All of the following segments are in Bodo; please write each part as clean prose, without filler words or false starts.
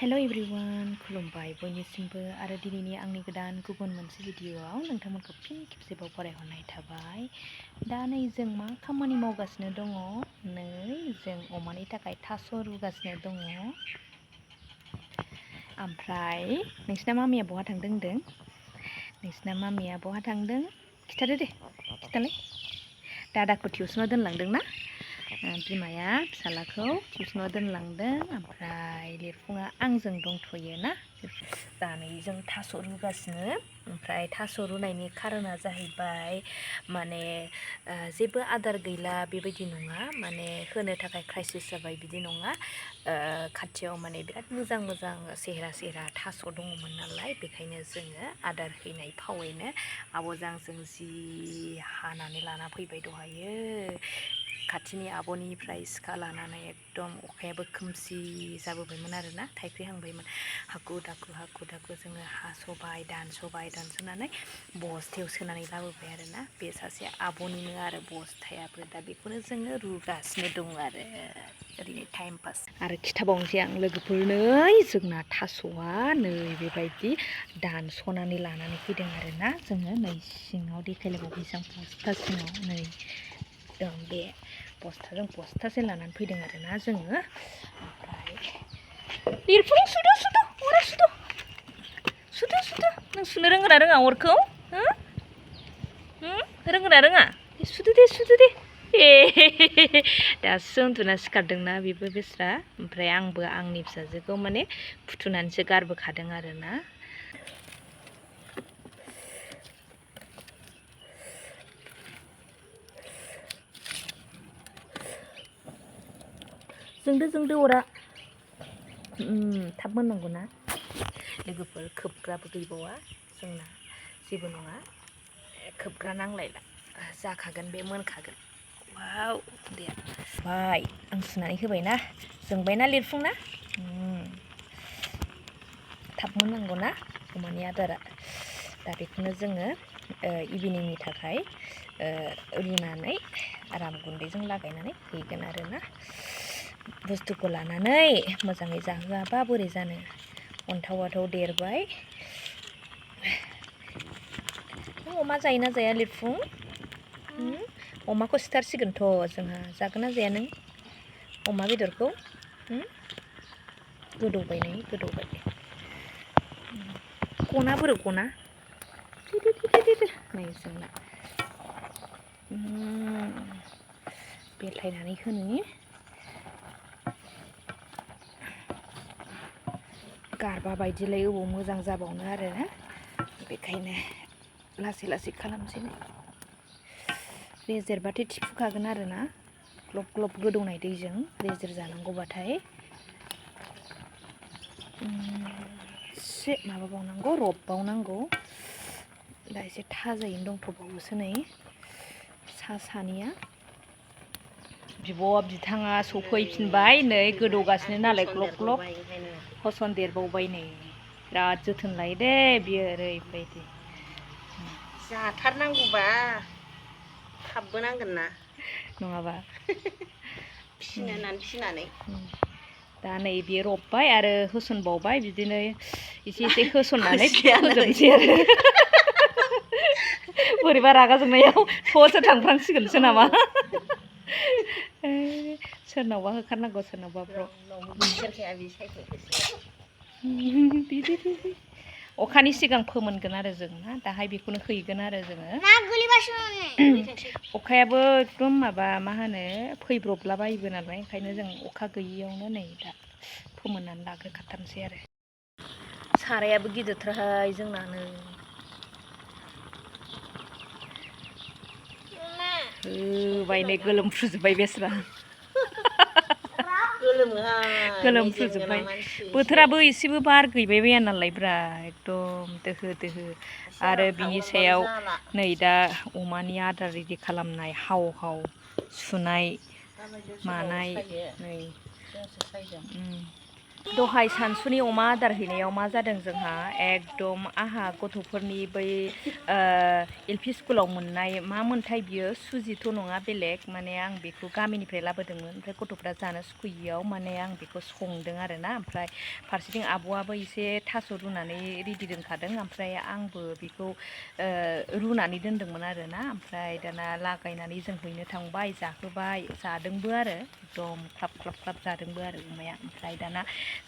हेल' एभ्रिवान खुलुमबाय बयनिसिमबो आरो दिनैनि आंनि गोदान गुबुन मोनसे भिडिअआव नोंथांमोनखौ फिन खेबसेबाव बरायहरनाय थाबाय। दा नै जों मा खामानि मावगासिनो दङ? नै जों अमानि थाखाय थास' रुगासिनो दङ। ओमफ्राय नोंसिना मामिया बहा थांदों होनदों? नोंसिना मामिया बहा थांदों? खिथादो दे, खिथालाय। दादाखौ टिउसनाव दोनलांदों ना? बिमाया फिसालाखौ टिउसनाव दोनलांदों, ओमफ्राय लिरफुङा आंजों दंथ'यो ना। जों थास' रुगासिनो। ओमफ्राय थास' रुनायनि खारना जाहैबाय माने जेबो आदार गैला बेबायदि नङा, माने होनो थाखाय क्राइसिस जाबाय बिदि नङा। खाथियाव माने बिराद मोजां मोजां सेहेरा थास' दङमोन नालाय, बेखायनो जोङो आदार हैनाय फावैनो आब'जों आंजों जि हानानै लाना फैबाय दहायो। खाथिनि आब'निफ्राय सिखा लानानै एकदम अखायाबो खोमसि जाबोबायमोन आरोना, थाइफ्रिहांबायमोन। हाखु दाखु जोङो हास'बाय, दानस'नानै बस्थायाव सोनानै लाबोबाय आरोना। बे सासे आब'निनो आरो बस्थायाबो, दा बेखौनो जोङो रुगासिनो दङ आरो ओरैनो टाइम पास। आरो खिथाबावनोसै आं लोगोफोर, नै जोंना थास'आ नै बेबायदि दानस'नानै लानानै फैदों आरोना। जोङो नै सिङाव देखायलायबावनोसै आं, बस्था सिङाव नै दं, बे बस्थासे लानानै फैदों आरोना जोङो। ओमफ्राय लिरफुं सुदो अरा सुदो नों सुनो रोंगोना रोङा अरखौ? रोंगोना रोङा? सुदो दे। ए दासो उन्दुना सिखारदोंना बेबो बेस्रा। ओमफ्राय आंबो आंनि फिसाजोखौ माने फुथुनानैसो गारबोखादों आरोना। जोंदो अरा थाब मोननांगौ ना लोगोफोर। खोबग्राबो गैबावा जोंना, जेबो नङा, खोबग्रा नांलायला, जाखागोन बे, मोनखागोन। वाव दे बाय, आं सुनानै होबायना। जोंबायना लिरफुंना? थाब मोननांगौ ना अमानि आदारा। दा बेखौनो जोङो इभिनिंनि थाखाय रुनानै आराम गुन्दैजों लागायनानै हैगोन आरोना। बुस्थुखौ लानानै मोजाङै जाहोआबा बोरै जानो। अन्थाव देरबाय। नों अमा जायोना जाया लिरफुं? अमाखौ सिथारसिगोनथ' जोंहा, जागोन ना जाया नों अमा बेदरखौ? गोदौबाय गना बोरो गना नै जोंना बेलथायनानै होनि। गारबा बायदिलाय अबाव मोजां जाबावनो आरोना, बेखायनो लासै खालामसै। रेजेरबाथाय थिफुखागोन आरोना, ग्लब ग्लब गोदौनाय दैजों रेजेर जानांगौबाथाय एसे माबाबावनांगौ, रबबावनांगौ। दा एसे थाजायैनो दंथ'बावोसो नै सानिया। बिथाङा सफैफिनबाय, नै गोदौगासिनो नालाय ग्लब ग्लब, होसन देरबावबाय नै। बिराद जोथोन लायो दे बियो, ओरैबायदि। जाथारनांगौबा थाबबो नांगोन ना, नङाबा फिसिनानै। दा नै बियो रबबाय आरो होसनबावबाय, बिदिनो एसे होसननानै फोजोबनोसै आरो। बोरैबा रागा जोंनायाव स'सो थांफ्रांसिगोनसो नामा। सोरनावबा होखारनांगौ, सोरनावबा अखानि सिगां फोमोनगोन आरो जों ना, दाहाय बेखौनो हैगोन आरो जोङो। अखायाबो एकदम माबा मा होनो फैब्रबलाबायोबो नालाय, ओंखायनो जों अखा गैयियावनो नै दा फोमोननानै लाग्रोखाथारनोसै आरो। सारायाबो गिदिरथारहाय जोंनानो। होबाय नै गोलोमफ्रुजोब्बाय बेस्रा। गोलोमफ्रुजोब्बाय। बोथोराबो एसेबो बार गैबायबाया नालाय ब्रा, एकदम दोहो आरो बिनि सायाव नै दा अमानि आदार रेडि खालामनाय, हाव सुनाय मानाय नै। दहाय सानसुनि अमा आदार हैनायाव मा जादों जोंहा एकदम आहा गथ'फोरनि बै एलपि स्कुलाव मोननाय मा मोनथाय बियो सुजिथ' नङा बेलेग माने आं बेखौ गामिनिफ्राय लाबोदोंमोन ओमफ्राय गथ'फ्रा जानो सुखुयियाव माने आं बेखौ संदों आरोना ओमफ्राय फारसेथिं आब'आबो एसे थास' रुनानै रेडि दोनखादों ओमफ्राय आंबो बेखौ रुनानै दोनदोंमोन आरोना ओमफ्राय दाना लागायनानै जों हैनो थांबाय जाहोबाय जादोंबो आरो एकदम ख्लाब ख्लाब ख्लाब जादोंबो आरो अमाया ओमफ्राय दाना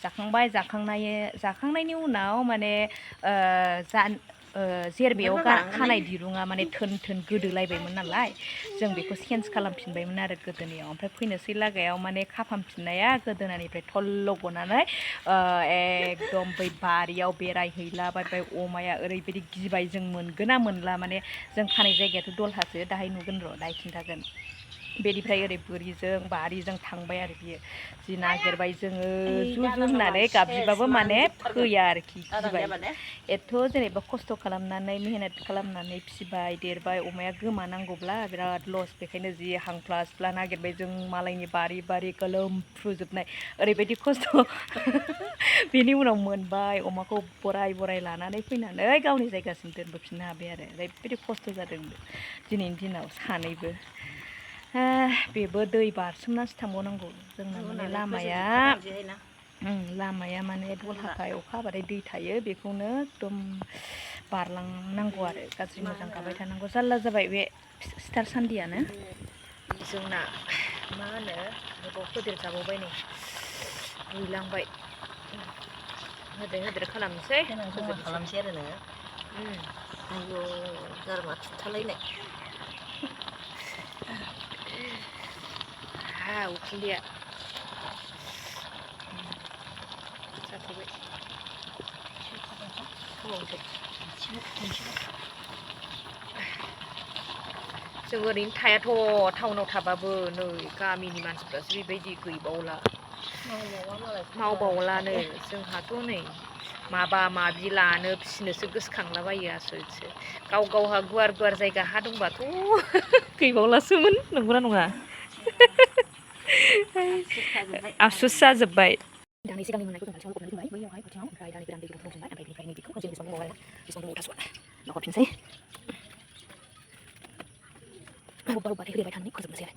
जाखांबाय जाखांनायनि उनाव माने जेरबायाव खानाय दिरुङा माने थोन थोन गोदोलायबायमोन नालाय जों बेखौ चेन्ज खालामफिनबायमोन आरो गोदोनायाव ओमफ्राय फैनोसै लागायाव माने खाफामफिननाया गोदोनानिफ्राय थल्ल' गनानै एकदम बै बारियाव बेरायहैलाबाय अमाया ओरैबायदि गिबाय जों मोनगोन ना मोनला माने जों खानाय जायगायाथ' दलहासो दाहाय नुगोन र' दाहाय खिन्थागोन बेनिफ्राय ओरै बोरिजों बारिजों थांबाय आरो बियो जि नागिरबाय जोङो जु जु होननानै गाबज्रिबाबो माने फैया आरोखि गिबाय एथ' जेनेबा खस्थ' खालामनानै मेहनत खालामनानै फिसिबाय देरबाय अमाया गोमानांगौब्ला बिराद लस बेखायनो जि हांफ्ला सिफ्ला नागिरबाय जों मालायनि बारि बारि गोलोमफ्रुजोबनाय ओरैबायदि खस्थ' बेनि उनाव मोनबाय अमाखौ बराय बराय लानानै फैनानै गावनि जायगासिम दोनबोफिननो हाबाय आरो ओरैबायदि खस्थ' जादों दिनैनि दिनाव सानैबो बेबो दै बारसोमनासो थांबावनांगौ जोंना माने लामाया माने दलहाखाय अखा हाबाथाय दै थायो बेखौनो एकदम बारलांनांगौ आरो गाज्रि मोजां गाबाय थानांगौ जारला जाबाय बे स्टार सान्दियानो जोंना मा होनो बेखौ होदेर जाबावबाय नै रुइलांबाय होदेर खालामनोसै खालामसै आरो नोङो आयौ गारमा थुथालायनाय उखुन्दैया जाथ'बाय जों ओरैनो थायाथ' टाउनाव थाबाबो नै गामिनि मानसिफ्रासो बेबायदि गैबावला मावबावलानो जोंहाथ' नै माबा माबि लानो फिसिनोसो गोसोखांलाबायो आसरितसो गावहा गुवार गुवार जायगा हा दंबाथ' गैबावलासोमोन नंगौना नङा आफसुस जाजोब्बाय दानि सिगांनि मोननायखौ जों खाथियावनो गबनानै दोनबाय बैयावहाय खाथियाव ओमफ्राय दानि गोदान दै गुदुं फुदुंफिनबाय ओमफ्राय बेनिफ्राय नैबेखौ जों बेसेबां दंबावो आरोना बेसेबां दंबावो थास'आ हरफिनसै रबा रबबाथाय होदेरबाय थानानै फोजोबनोसै आरो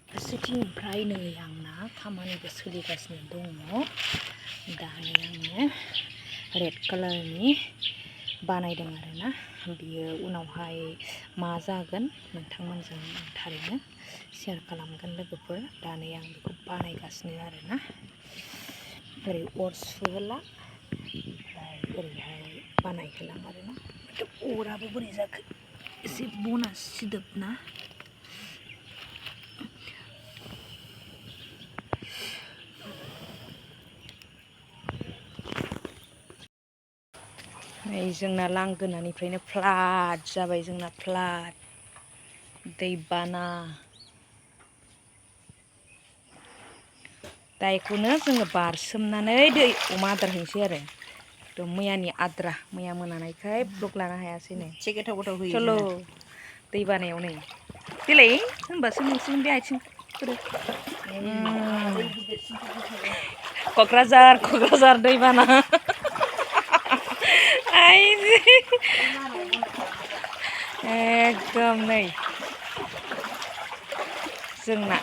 फारसेथिं ओमफ्राय नै आंना खामानिबो सोलिगासिनो दङ दाहाय आङो रेड कालारनि बानायदों आरोना बियो उनावहाय मा जागोन नोंथांमोनजों थारैनो शेयार खालामगोन लोगोफोर दा नै आं बेखौ बानायगासिनो आरोना ओरै अर सुहोला ओमफ्राय ओरैहाय बानायहोलां आरोना अराबो बोरै जाखो एसे बना सिदोब ना जोंना लांगोनानिफ्रायनो फ्लाद जाबाय जोंना फ्लाद दैबाना दा बेखौनो जोङो बारसोमनानै अमा आदार हैनोसै आरो एकदम मैयानि आद्रा मैया मोनानायखाय ब्लक लानो हायासै नै एसे गोथाव गोथाव होयो चल' दै बानायाव नै देलाय होनबासो नुसिगोन बे आथिंफोरो क'क्राझार दैबाना एकदम नै जोंना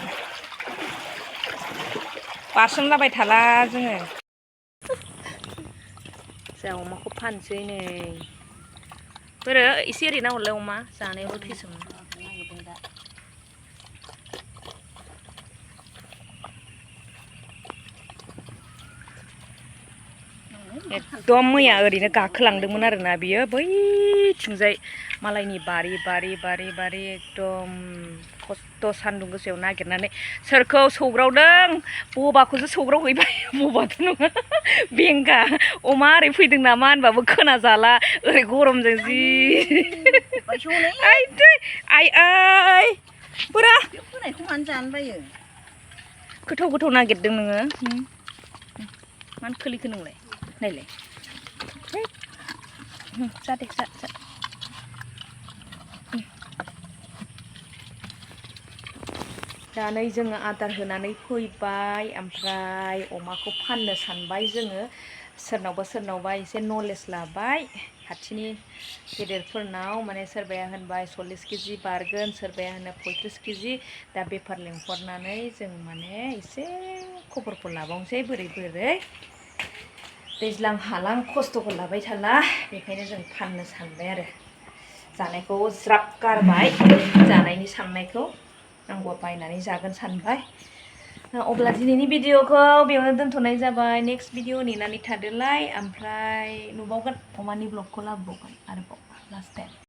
बारसोमलाबाय थाला जोङो जोंहा अमाखौ फानसै नै बोरो एसे ओरै नाहरलाय अमा जानायावल' थैसोमो एकदम मैया ओरैनो गाखोलांदोंमोन आरोना बियो बैथिंजाय मालायनि बारि एकदम खस्थ' सान्दुं गोसायाव नागिरनानै सोरखौ सौग्रावदों बबाखौसो सौग्रावहैबाय बबाथ' नङा बेंगा अमा ओरै फैदों नामा होनबाबो खोनाजाला ओरै गरमजों जि आइ बोरा फोनायखौ मानो जानो बायो गोथाव नागिरदों नोङो मानो खोलिखो नोंलाय नायलाय जा दे जा दा नै जोङो आदार होनानै फैबाय ओमफ्राय अमाखौ फाननो सानबाय जोङो सोरनावबा एसे नलेज लाबाय खाथिनि गेदेरफोरनाव माने सोरबाया होनबाय 40 केजि बारगोन सोरबाया होनो 35 केजि दा बेफार लेंहरनानै जों माने एसे खबरखौ लाबावनोसै बोरै दैज्लां हालां खस्थ'खौ लाबाय थाला बेखायनो जों फाननो सानबाय आरो जानायखौ ज्राब गारबाय जानायनि साननायखौ नांगौबा बायनानै जागोन सानबाय अब्ला दिनैनि भिडिअखौ बेयावनो दोनथ'नाय जाबाय नेक्स्ट भिडिअ नेनानै थादोलाय ओमफ्राय नुबावगोन अमानि ब्लगखौ लाबोबावगोन आरोबाव लास्ट टाइम